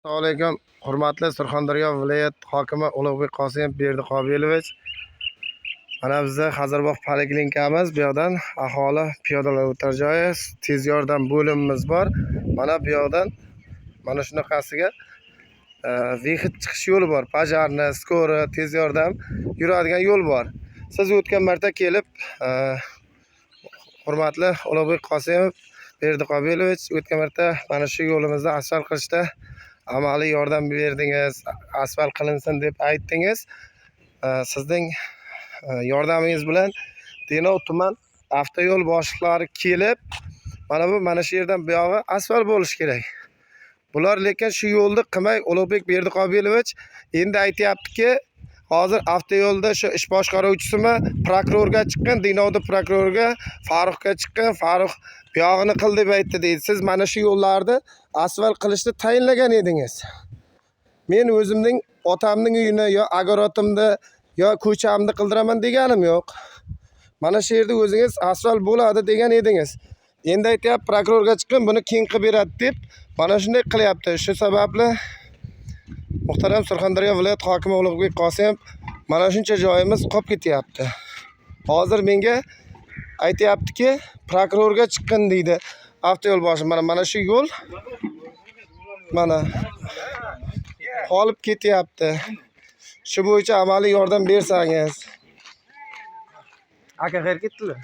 Assalomu alaykum, hurmatli Surxondaryo viloyat hokimi Ulug'bek Qosimov Berdi Qobilovich. Mana bizni Hazarbog' poliklinikamiz, bu yoqdan aholi piyodalar o'tar joyi, tez yordam bo'limimiz bor. Mana bu yoqdan mana shunaqasiga выход chiqish yo'li bor. Пожарный, скорый, tez yordam yuradigan yo'l bor. Siz o'tgan marta kelib, hurmatli Ulug'bek Qosimov Berdi Qobilovich, o'tgan marta mana shu yo'limizni asfalt qilishda amaliy yordam berdingiz, asfalt qilinsin deb aytdingiz. Sizning yordamingiz bilan Denov tuman avtoyo'l boshliqlari kelib, mana shu yerdan buyog'i asfalt bo'lishi kerak. Bular lekin shu yo'lni qilmay, Ulug'bek Berdiqobilovich endi aytyaptiki, hozir avtoyo'lda shu ish boshqaruvchisimi prokurorga chiqqan, Denovda prokurorga, Farruxga chiqqan, Farrux buyog'ini qil deb aytdi deydi. Siz mana shu yo'llarni asfalt qilishni tayinlagan edingiz. Men o'zimning otamning uyini yo огород imni yo ko'chamni qildiraman deganim yo'q. Mana shu yerda o'zingiz asfalt bo'ladi degan edingiz. Endi aytyapti, prokurorga chiqqan, buni keng qilib beradi deb mana shunday qilyapti. Shu sababli, muhtaram Surxondaryo viloyat hokimi Ulug'bek Qosimov, mana shuncha joyimiz qolib ketyapti. Hozir menga aytyaptiki, prokurorga chiqqin deydi. Avtoyo'l boshi mana shu yo'l mana qolib ketyapti. Shu bo'yicha amaliy yordam bersangiz. Aka, qayerga ketdilar?